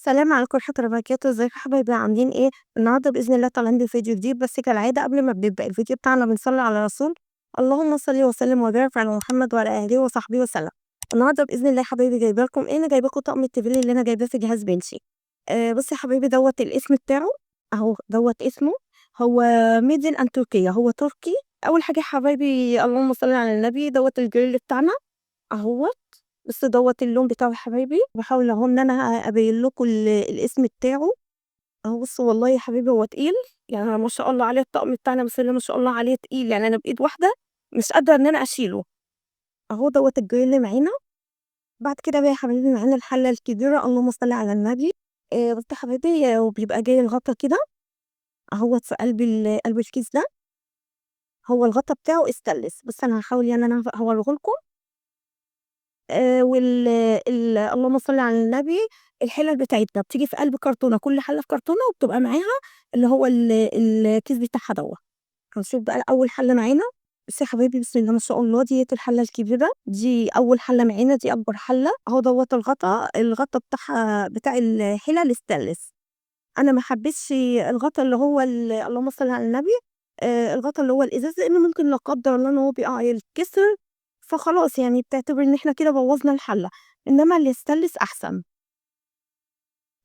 السلام عليكم ورحمة الله وبركاته. ازيكم يا حبايبي، عاملين ايه؟ النهارده بإذن الله طالعين بفيديو جديد، بس كالعادة قبل ما بنبدأ الفيديو بتاعنا بنصلي على رسول، اللهم صل وسلم وبارك على محمد وعلى اهله وصحبه وسلم. النهارده بإذن الله يا حبايبي جايبه لكم ايه؟ انا جايبه لكم طقم التيفال اللي انا جايباه في جهاز بنتي. بصي يا حبايبي، دوت الاسم بتاعه اهو، دوت اسمه هو made in تركيا، هو تركي. اول حاجة يا حبايبي اللهم صل على النبي، دوت الجريل بتاعنا اهوت. بس دوت اللون بتاعه يا حبايبي، بحاول اهو ان انا ابين لكم الاسم بتاعه اهو. بصوا والله يا حبايبي هو تقيل، يعني ما شاء الله عليه الطقم بتاعنا، بس ما شاء الله عليه تقيل، يعني انا بايد واحدة مش قادرة ان انا اشيله اهو. دوت الجريل معانا. بعد كده بقى يا حبايبي معانا الحلة الكبيرة، اللهم صل على النبي. بصوا يا حبايبي، وبيبقى جاي الغطا كده اهوت في قلب الكيس ده، هو الغطا بتاعه استانلس. بس انا هحاول يعني انا هوريه لكم. اللهم صل على النبي، الحلل بتاعتنا بتيجي في قلب كرتونة، كل حله في كرتونة، وبتبقى معاها اللي هو الكيس بتاعها دوت. هنشوف بقى اول حله معانا. بصي يا حبايبي، بسم الله ما شاء الله، ديت الحلة الكبيرة، دي اول حله معانا، دي اكبر حله اهو. دوت الغطا بتاعها بتاع الحلل استانلس. انا ما حبيتش الغطا اللي هو اللهم صل على النبي، الغطا اللي هو الازاز، لان ممكن لا قدر الله ان هو بيقع يتكسر، فخلاص بتعتبر ان احنا كده بوظنا الحلة، انما الاستانلس احسن.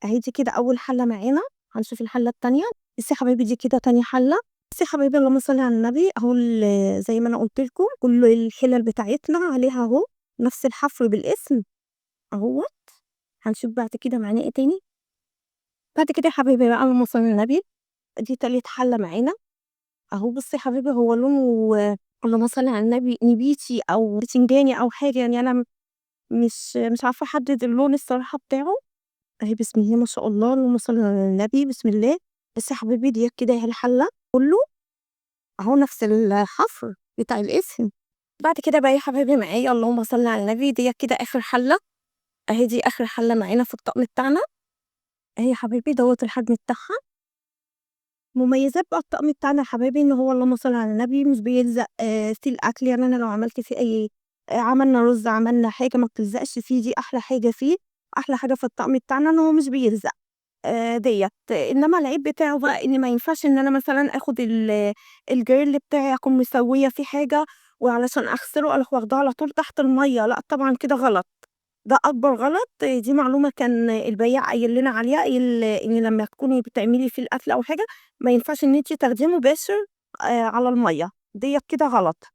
اهي دي كده اول حله معانا. هنشوف الحلة التانية. بصي يا حبايبي، دي كده تاني حله. بصي يا حبايبي اللهم صل على النبي، اهو زي ما انا قلت لكم كل الحلل بتاعتنا عليها اهو نفس الحفر بالاسم اهوت. هنشوف بعد كده معانا ايه تاني. بعد كده يا حبايبي بقى اللهم صل على النبي، دي تالت حله معانا اهو. بصي يا حبايبي، هو لونه اللهم صل على النبي نبيتي او بتنجاني او حاجة، يعني انا مش عارفه احدد اللون الصراحة بتاعه. اهي بسم الله ما شاء الله، اللهم صل على النبي، بسم الله. بس يا حبايبي دي كده اهي الحلة كله اهو نفس الحفر بتاع الاسم. بعد كده بقى يا حبايبي معايا اللهم صل على النبي، دي كده اخر حله اهي، دي اخر حله معانا في الطقم بتاعنا اهي يا حبايبي. دوت الحجم بتاعها. مميزات بقى الطقم بتاعنا يا حبايبي ان هو اللهم صل على النبي مش بيلزق في الاكل، يعني انا لو عملت فيه اي، عملنا رز عملنا حاجة ما بتلزقش فيه، دي احلى حاجة فيه، احلى حاجة في الطقم بتاعنا ان هو مش بيلزق ديت. انما العيب بتاعه بقى ان ما ينفعش ان انا مثلا اخد الجريل بتاعي اكون مسويه فيه حاجة وعلشان اغسله اروح واخداه على طول تحت المية، لا طبعا كده غلط، ده اكبر غلط. دي معلومة كان البياع قايل لنا عليها، قايل ان لما تكوني بتعملي في الاكل او حاجة ما ينفعش ان انتي تاخديه مباشر على المية، ديت كده غلط.